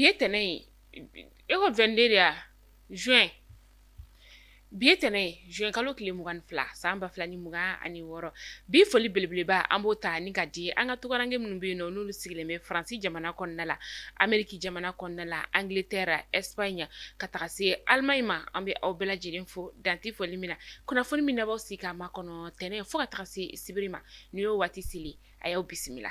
Bi ye tɛnɛn ye, e ko 22 de ya juin. Bi ye tɛnɛn ye, juin kalo tile 22 san 2026. Bi foli belebeleba an b'o ta ni ka di an ka tunkaranke minnu bɛ yen nɔ, n'olu sigilen bɛ Faransi jamana kɔnɔna la, Ameriki jamana kɔnɔna la, Angleterre, Espagne ka taga se Allemagne ma. An bɛ aw bɛɛ lajɛlen fo dan tɛ foli min na. Kunnafoni min na b'aw sigi k'a makɔnɔ tɛnɛn fo ka taga se sibiri ma, nin y'o waati seli. A y'aw bisimila.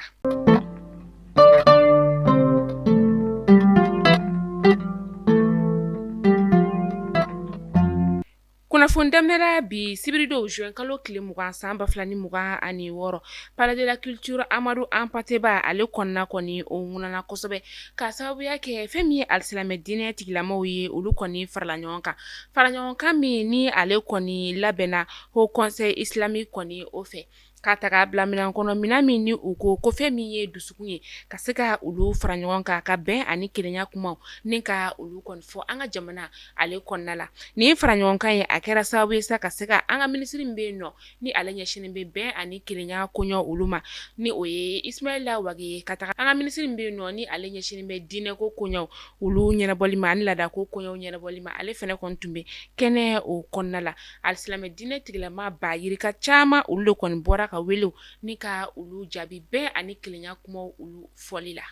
Kunnafoni daminɛra bi sibiridon juin kalo tile 20 san 2026, Palais de la culture Amadu Anpate Ba ale kɔnɔna kɔni o ŋunana kosɛbɛ k'a sababuya kɛ fɛn min ye alisilamɛ diinɛ tigilamaw ye, olu kɔni farala ɲɔgɔn kan, fara ɲɔgɔn kan min ni ale kɔni labɛnna Haut Conseil islamique kɔni o fɛ. Ka ta k'a bila minɛn kɔnɔ, minɛn min ni u ko ko fɛn min ye dusukun ye, ka se ka olu fara ɲɔgɔn kan ka bɛn ani kelenya kumaw ni ka olu kɔni fɔ an ka jamana ale kɔnɔna la. Nin fara ɲɔgɔn kan ye, a kɛra sababu ye sa ka se ka an ka minisiri min bɛ yen nɔ ni ale ɲɛsinnen bɛ bɛn ani kelenya koɲɛ olu ma, ni o ye Ismaila Wage ye, ka taga an ka minisiri min bɛ yen nɔ ni ale ɲɛsinnen bɛ diinɛko koɲɛw olu ɲɛnabɔli ma ani laadako koɲɛw ɲɛnabɔli ma, ale fana kɔni tun bɛ kɛnɛ o kɔnɔna la. Alisilamɛ diinɛ tigilama ba yirika caman olu de kɔni bɔra ka wele ni ka olu jaabi bɛn ani kelenya kumaw olu fɔli la.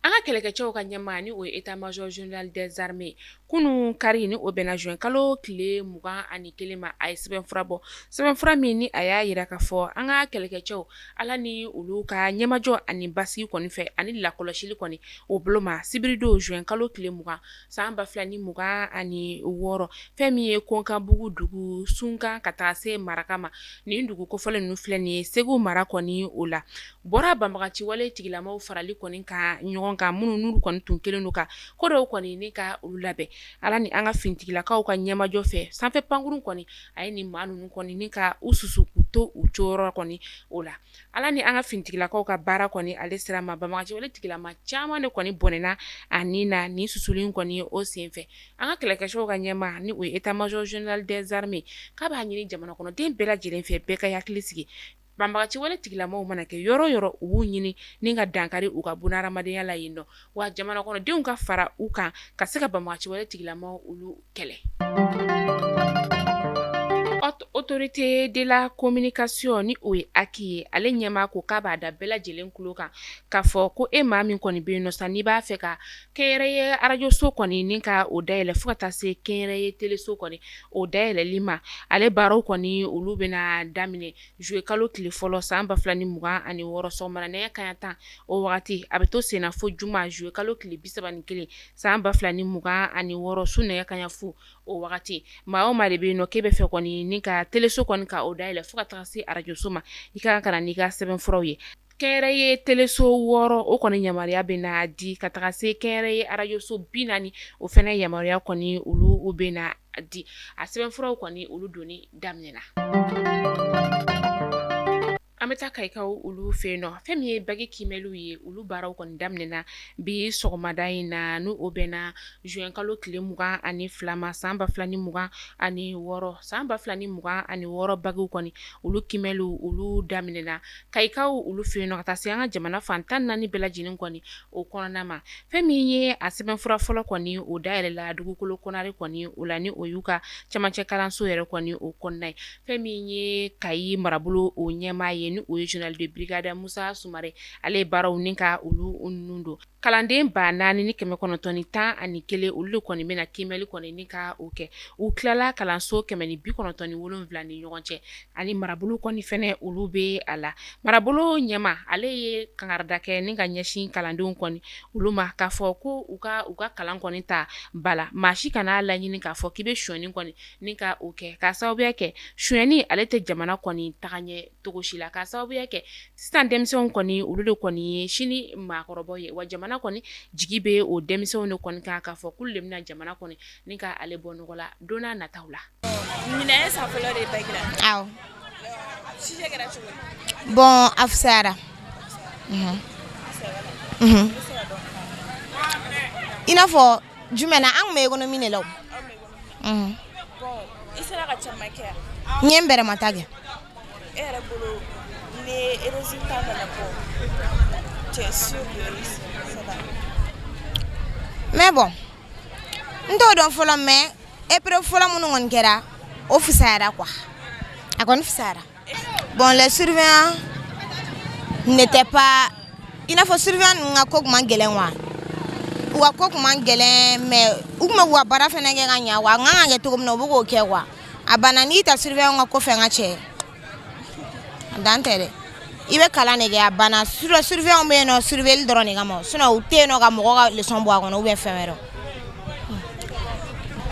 An ka kɛlɛkɛcɛw ka ɲɛmaa ni o ye état major général des armées, kunun kari ni o bɛnna juin kalo tile 21 ma, a ye sɛbɛnfura bɔ, sɛbɛnfura min ni a y'a jira k'a fɔ an ka kɛlɛkɛcɛw, Ala ni olu ka ɲɛmajɔ ani basigi kɔni fɛ ani lakɔlɔsili kɔni o bolo ma, sibiridon juin kalo tile 20 san 2026, fɛn min ye Konkanbugu dugu Sunkan ka taa se Maraka ma, nin dugu kofɔlen ninnu filɛ nin ye Segu mara kɔni o la, bɔra banbaganciwale tigilamaw farali kɔni kan ɲɔgɔn kan, minnu n'olu kɔni tun kɛlen don ka ko dɔw kɔni ni ka olu labɛn. Ala ni an ka finitigilakaw ka ɲɛmajɔ fɛ, sanfɛ pankurun kɔni a ye nin maa ninnu kɔni ni ka u susu k'u to u cogoyɔrɔ kɔni o la. Ala ni an ka finitigilakaw ka baara kɔni ale sira ma, banbaganciwale tigilama caman de kɔni bɔnɛna a ni na nin susuli kɔni o senfɛ. An ka kɛlɛkɛcɛw ka ɲɛmaa ni o ye état major général des armées, k'a b'a ɲini jamana kɔnɔden bɛɛ lajɛlen fɛ, bɛɛ ka hakili sigi. Banbaganciwale tigilamaw mana kɛ yɔrɔ yɔrɔ, u b'u ɲini ni ka dankari u ka bunahadamadenya la yen nɔ, wa jamana kɔnɔdenw ka fara u kan ka se ka banbaganciwale tigilamaw olu kɛlɛ. Haute Autorité de la communication ni o ye HAC ye, ale ɲɛmaa ko k'a b'a da bɛɛ lajɛlen tulo kan k'a fɔ ko e maa min kɔni bɛ yen nɔ sa, n'i b'a fɛ ka kɛnyɛrɛye arajoso kɔni ni ka o dayɛlɛ fo ka taa se kɛnyɛrɛye teleso kɔni o dayɛlɛli ma, ale baaraw kɔni olu bɛna daminɛ juillet kalo tile fɔlɔ san 2026 sɔgɔmada nɛgɛ kanɲɛ 10 o wagati, a bɛ to senna fo juma juillet kalo tile 31 san 2026 su nɛgɛ kanɲɛ 0 o wagati. Maa o maa de bɛ yen nɔ k'e bɛ fɛ kɔni ni ka teleso kɔni ka o dayɛlɛ fo ka taga se arajoso ma, i ka kan ka na n'i ka sɛbɛnfuraw ye. Kɛnyɛrɛye teleso 6 o kɔni yamaruya bɛna di, ka taga se kɛnyɛrɛye arajoso 40 o fana yamaruya kɔni olu bɛna di. A sɛbɛnfuraw kɔni olu donni daminɛna. An bɛ taa Kayikaw olu fɛ yen nɔ. Fɛn min ye baki kiimɛliw ye, olu baaraw kɔni daminɛna bi sɔgɔmada in na, n'o o bɛnna juin kalo tile 22 ma san 2026. San 2026 bakiw kɔni olu kiimɛliw olu daminɛna Kayikaw olu fɛ yen nɔ, ka taa se an ka jamana fan 14 bɛɛ lajɛlen kɔni o kɔnɔna ma. Fɛn min ye a sɛbɛnfura fɔlɔ kɔni o dayɛlɛla Dugukolo Konare kɔni o la, ni o y'u ka camancɛ kalanso yɛrɛ kɔni o kɔnɔna ye. Fɛn min ye Kayi marabolo o ɲɛmaa ye, ni o ye général de brigade Musa Sumare, ale ye baaraw ni ka olu nun don. Kalanden 4911 olu de kɔni bɛna kiimɛli kɔni ni ka o kɛ. U tilala kalanso 197 ni ɲɔgɔn cɛ, ani marabolo kɔni fɛnɛ olu bɛ a la. Marabolo ɲɛmaa ale ye kangarida kɛ ni ka ɲɛsin kalandenw kɔni olu ma, k'a fɔ ko u ka u ka kalan kɔni ta ba la, maa si kana laɲini k'a fɔ k'i bɛ sonyɛni kɔni ni ka o kɛ, k'a sababuya kɛ sonyɛni ale tɛ jamana kɔni taga ɲɛ cogo si la, k'a sababuya kɛ sisan denmisɛnw kɔni olu de kɔni ye sini maakɔrɔbaw ye, wa jamana kɔni jigi bɛ o denmisɛnw de kɔni kan k'a fɔ k'olu de bɛna jamana kɔni ni ka ale bɔ nɔgɔ la don n'a nataw la. Ɲinan ye san fɔlɔ de ye bac la. Awɔ. Sujet kɛra cogo di? Bon, a fisayara. I n'a fɔ jumɛn na, an tun bɛ économie de la o. Bon, i sera ka caman kɛ wa? N ye n bɛrɛmata kɛ. E yɛrɛ bolo ni résultat nana bɔ, Tu es sûr de réussir cette année? Mais bon, n t'o dɔn fɔlɔ, mais épreuve fɔlɔ minnu kɔni kɛra, o fisayara quoi, a kɔni fisayara. Bon, les surveillants n'étaient pas, i n'a fɔ surveillant ninnu ka ko kun man gɛlɛn quoi, u ka ko kun man gɛlɛn, mais u kun bɛ k'u ka baara fɛnɛ kɛ ka ɲa quoi. A kan ka kɛ cogo min na, u bɛ k'o kɛ quoi. A banna n'i ta surveillant ka ko fɛn ka cɛ a dan tɛ dɛ, i bɛ kalan de kɛ, a banna. Surveillant bɛ yen nɔ surveiller dɔrɔn de kama, sinon u tɛ yen nɔ ka mɔgɔ ka leçon bɔ a kɔnɔ ou bien fɛn wɛrɛ.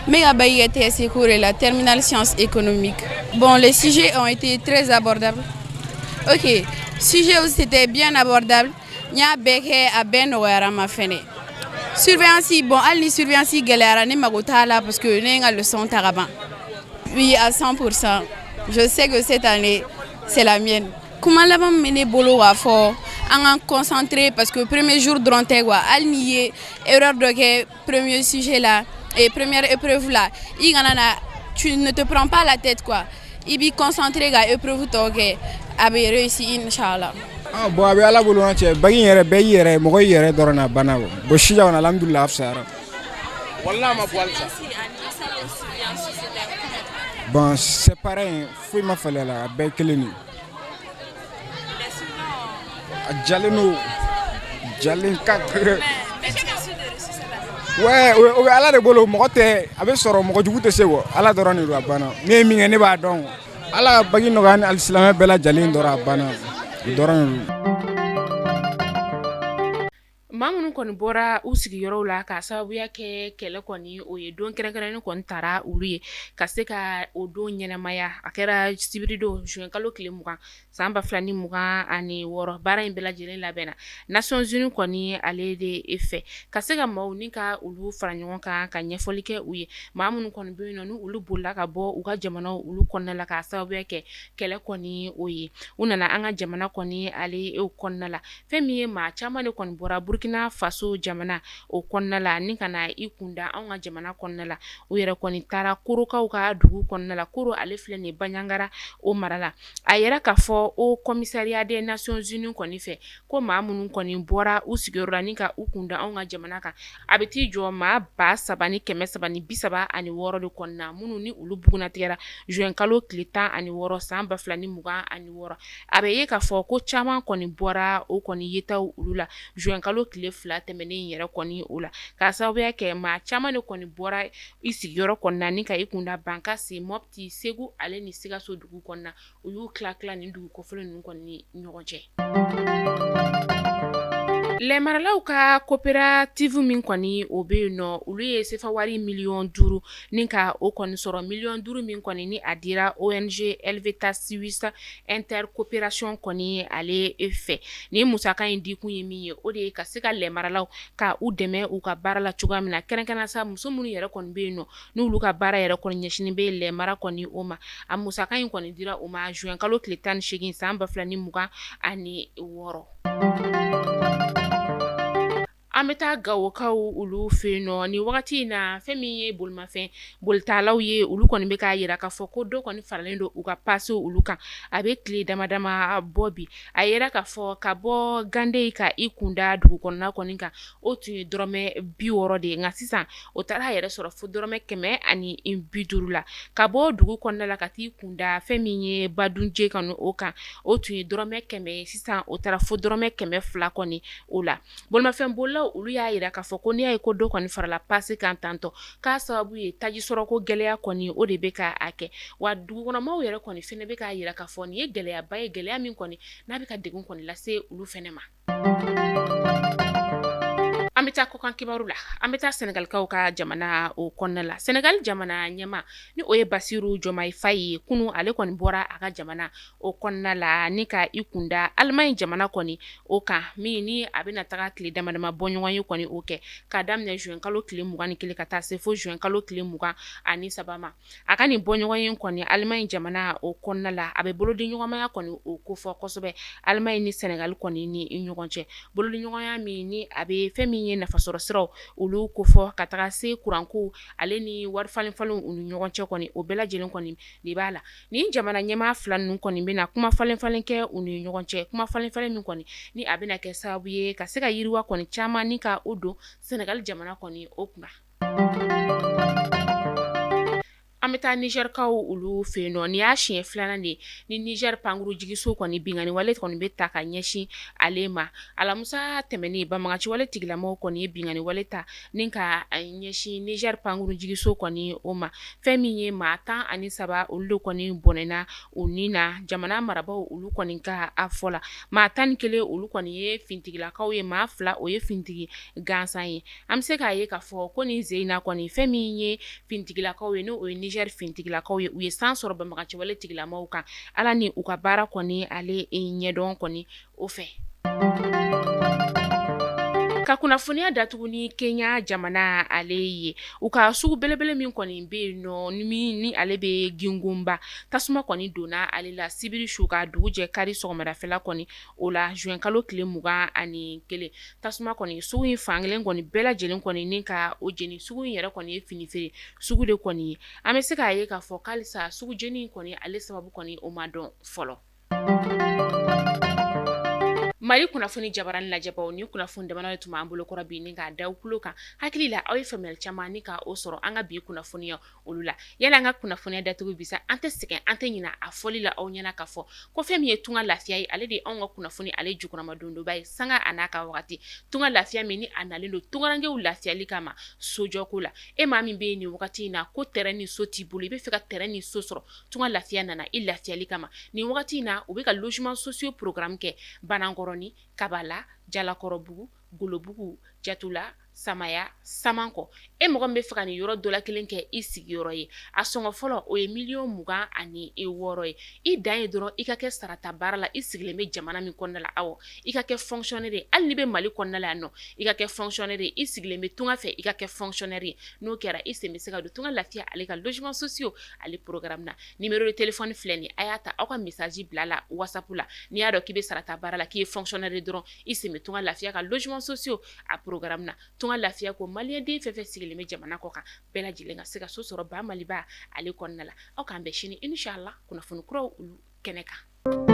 N bɛ ka bac kɛ TSECO de la, terminale sciences économiques. Bon, les sujets ont été très abordables. Ok, sujet, c'était bien abordable. N y'a bɛɛ kɛ, a bɛɛ nɔgɔyara n ma fɛnɛ. Surveillance, bon, hali ni surveillance gɛlɛyara, ne mago t'a la parce que ne ye n ka leçon ta ka ban. Oui, à 100%. Je sais que cette année, c'est la mienne. Kuma laban min bɛ ne bolo k'a fɔ, an k'an concentrer parce que premier jour dɔrɔn tɛ quoi. Hali n'i ye erreur dɔ kɛ premier sujet la et première épreuve la, i kana na, tu ne te prends pas la tête quoi. I b'i concentrer ka épreuve tɔ kɛ, a bɛ réussir inchallah. Ah bon, a bɛ Ala bolo n cɛ. Bac in yɛrɛ, bɛɛ y'i yɛrɛ, mɔgɔ y'i yɛrɛ dɔrɔn na banna. Bon, sisan kɔni, alhamdulilah, a fisayara. Walahi, a ma bɔ halisa. Bon, c'est pareil, foyi ma falen a la, a bɛɛ ye kelen de ye. A jalen don, jalen ka. Ouais, o bɛ Ala de bolo, mɔgɔ tɛ a bɛ sɔrɔ, mɔgɔ jugu tɛ se quoi, Ala dɔrɔn de don, a banna. Ne ye min kɛ, ne b'a dɔn. Ala ka bac nɔgɔya ni alisilamɛ bɛɛ lajɛlen dɔrɔn, a banna, o dɔrɔn de don. Maa minnu kɔni bɔra u sigiyɔrɔw la k'a sababuya kɛ kɛlɛ kɔni, o ye don kɛrɛnkɛrɛnnen kɔni taara olu ye ka se ka o don ɲɛnamaya. A kɛra sibiridon juin kalo tile 20 san 2026. Baara in bɛɛ lajɛlen labɛnna Nations Unies kɔni ale de fɛ ka se ka maaw ni ka olu fara ɲɔgɔn kan ka ɲɛfɔli kɛ u ye. Maa minnu kɔni bɛ yen nɔ, ni olu bolila ka bɔ u ka jamanaw olu kɔnɔna la k'a sababuya kɛ kɛlɛ kɔni o ye, u nana an ka jamana kɔni ale kɔnɔna la. Fɛn min ye, maa caman de kɔni bɔra Burkina Faso jamana o kɔnɔna la ni ka na i kunda anw ka jamana kɔnɔna la. U yɛrɛ kɔni taara Korokaw ka dugu kɔnɔna la. Koro ale filɛ nin Bandiagara o mara la. A yɛrɛ k'a fɔ Haut Commissariat des Nations Unies kɔni fɛ ko maa minnu kɔni bɔra u sigiyɔrɔ la ni ka u kunda anw ka jamana kan, a bɛ t'i jɔ maa 3336 de kɔnɔna, minnu ni olu bugunnatigɛra juin kalo tile 16 san 2026. A bɛ ye k'a fɔ ko caman kɔni bɔra o kɔni yetaw olu la juin kalo tile 2 tɛmɛnen yɛrɛ kɔni o la, k'a sababuya kɛ maa caman de kɔni bɔra i sigiyɔrɔ kɔnɔna ni ka i kunda Bankasi, Mopti, Segu ale ni Sikaso dugu kɔnɔna. U y'u tila tila nin dugu kofɔlen ninnu kɔni ni ɲɔgɔn cɛ. Lɛmaralaw ka coopérative min kɔni o bɛ yen nɔ, olu ye sefa wari miliyɔn 5 ni ka o kɔni sɔrɔ. Miliyɔn 5 min kɔni ni a dira ONG Helvetas Suisse Intercoopération kɔni ale fɛ. Nin musaka in dikun ye min ye, o de ye ka se ka lɛmaralaw ka u dɛmɛ u ka baara la cogoya min na, kɛrɛnkɛrɛn sa muso minnu yɛrɛ kɔni bɛ yen nɔ, n'olu ka baara yɛrɛ kɔni ɲɛsinnen bɛ lɛmara kɔni o ma. A musaka in kɔni dira o ma juin kalo tile 18 san 2026. An bɛ taa Gawokaw olu fɛ yen nɔ nin wagati in na. Fɛn min ye bolimafɛn bolitalaw ye, olu kɔni bɛ k'a jira k'a fɔ ko dɔ kɔni faralen don u ka pase olu kan. A bɛ tile dama dama bɔ bi. A yera k'a fɔ ka bɔ Gande ka i kunda dugu kɔnɔna kɔni kan, o tun ye dɔrɔmɛ 60 de ye, nka sisan o taara a yɛrɛ sɔrɔ fo dɔrɔmɛ 150 la. Ka bɔ dugu kɔnɔna la ka t'i kunda fɛn min ye Badunje kan, o kan, o tun ye dɔrɔmɛ 100 ye, sisan o taara fo dɔrɔmɛ 200 kɔni o la. Bolimafɛn bolilaw olu y'a jira k'a fɔ ko n'i y'a ye ko dɔ kɔni farala pase kan tantɔ, k'a sababu ye taji sɔrɔko gɛlɛya kɔni o de bɛ ka a kɛ. Wa dugukɔnɔmaaw yɛrɛ kɔni fɛnɛ bɛ k'a jira k'a fɔ nin ye gɛlɛyaba ye, gɛlɛya min kɔni n'a bɛ ka degun kɔni lase olu fɛnɛ ma. An bɛ taa kɔkan kibaru la. An bɛ taa Sɛnɛgalikaw ka jamana o kɔnɔna la. Sɛnɛgali jamana ɲɛmaa ni o ye Basiru Jɔmayi Fayi ye, kunun ale kɔni bɔra a ka jamana o kɔnɔna la ni ka i kunda Alimaɲi jamana kɔni o kan, min ni a bɛna taga tile dama dama bɔ ɲɔgɔn ye kɔni o kɛ k'a daminɛ juin kalo tile 21 ka taa se fo juin kalo tile 23 ma. A ka nin bɔ ɲɔgɔn ye kɔni Alimaɲi jamana o kɔnɔna la, a bɛ bolodiɲɔgɔnmaya kɔni o kofɔ kosɛbɛ Alimaɲi ni Sɛnɛgali kɔni ni ɲɔgɔn cɛ. Bolodiɲɔgɔnya min ni a bɛ fɛn min ye nafasɔrɔ siraw olu kofɔ ka taga se kuranko ale ni wari falenfalenw u ni ɲɔgɔn cɛ kɔni, o bɛɛ lajɛlen kɔni de b'a la. Nin jamana ɲɛmaa fila ninnu kɔni bɛna kuma falenfalen kɛ u ni ɲɔgɔn cɛ, kuma falenfalen min kɔni ni a bɛna kɛ sababu ye ka se ka yiriwa kɔni caman ni ka o don Senegali jamana kɔni o kunna. An bɛ taa Nizɛrikaw olu fɛ yen nɔ. Nin y'a siɲɛ filanan de ye ni Nizɛri pankurunjigiso kɔni binkanni wale kɔni bɛ ta ka ɲɛsin ale ma. Alamisa tɛmɛnen, banbagaci wale tigilamɔgɔw kɔni ye binkanni wale ta ni ka ɲɛsin Nizɛri pankurunjigiso kɔni o ma. Fɛn min ye maa 13 olu de kɔni bɔnɛna u ni na jamana marabaaw olu kɔni ka a fɔ la. Maa 11 olu kɔni ye finitigilakaw ye, maa 2 o ye finitigi gansan ye. An bɛ se k'a ye k'a fɔ ko nin sen in na kɔni fɛn min ye finitigilakaw ye, n'o ye Nizɛri finitigilakaw ye, u ye san sɔrɔ banbagaci wale tigilamɔgɔw kan. Ala ni u ka baara kɔni ale ɲɛdɔn kɔni o fɛ. Ka kunnafoniya datugu ni Kenya jamana ale ye, u ka sugu belebele min kɔni bɛ yen nɔ ni ale bɛ Gikomba, tasuma kɔni donna ale la sibiri su ka dugu jɛ kari sɔgɔmadafɛla kɔni o la juin kalo tile 21. Tasuma kɔni sugu in fankelen kɔni bɛɛ lajɛlen kɔni ni ka o jeni. Sugu in yɛrɛ kɔni ye fini feere sugu de kɔni ye. An bɛ se k'a ye k'a fɔ k'alisa sugu jeni kɔni ale sababu kɔni o ma dɔn fɔlɔ. Mali kunnafoni jabarani lajɛbaw, ni kunnafoni damadɔ de tun b'an bolo kɔrɔ bi ni k'a da aw tulo kan. Hakili la aw ye faamuyali caman ni ka o sɔrɔ an ka bi kunnafoniya olu la. Yala an ka kunnafoniya datugu bi sa, an tɛ sɛgɛn, an tɛ ɲina a fɔli la aw ɲɛna k'a fɔ ko fɛn min ye Tunga Lafiya ye, ale de ye anw ka kunnafoni ale jukɔrɔmadondonba ye sanga a n'a ka wagati. Tunga Lafiya min ni a nalen don tungarankew lafiyali kama sojɔko la. E maa min bɛ yen nin wagati in na ko terrain ni so t'i bolo, i bɛ fɛ ka terrain ni so sɔrɔ, Tunga Lafiya nana i lafiyali kama. Nin wagati in na u bɛ ka logement sociaux programme kɛ Banankɔrɔni, Kabala, Jalakɔrɔbugu, Golobugu, Jatula, Samaya, Samankɔ. E mɔgɔ min bɛ fɛ ka nin yɔrɔ dɔ la kelen kɛ i sigiyɔrɔ ye, a sɔngɔ fɔlɔ o ye miliyɔn 26 ye. I dan ye dɔrɔn i ka kɛ sarata baara la, i sigilen bɛ jamana min kɔnɔna la, awɔ, i ka kɛ fonctionnaire ye. Hali n'i bɛ Mali kɔnɔna la yan nɔ, i ka kɛ fonctionnaire ye. I sigilen bɛ tunga fɛ, i ka kɛ fonctionnaire ye. N'o kɛra, i sen bɛ se ka don Tunga Lafiya ale ka logement sociaux ale programme na. Numéro de téléphone filɛ nin, a y'a ta aw ka message bila la WhatsApp la. N'i y'a dɔn k'i bɛ sarata baara la, k'i ye fonctionnaire ye dɔrɔn, i sen bɛ Tunga Lafiya ka logement sociaux a programme na. Tunga Lafiya ko maliyɛn den fɛn fɛn sigilen bɛ jamana kɔ kan, bɛɛ lajɛlen ka se ka so sɔrɔ ba Maliba ale kɔnɔna la. Aw k'an bɛn sini inchallah kunnafoni kuraw olu kɛnɛ kan.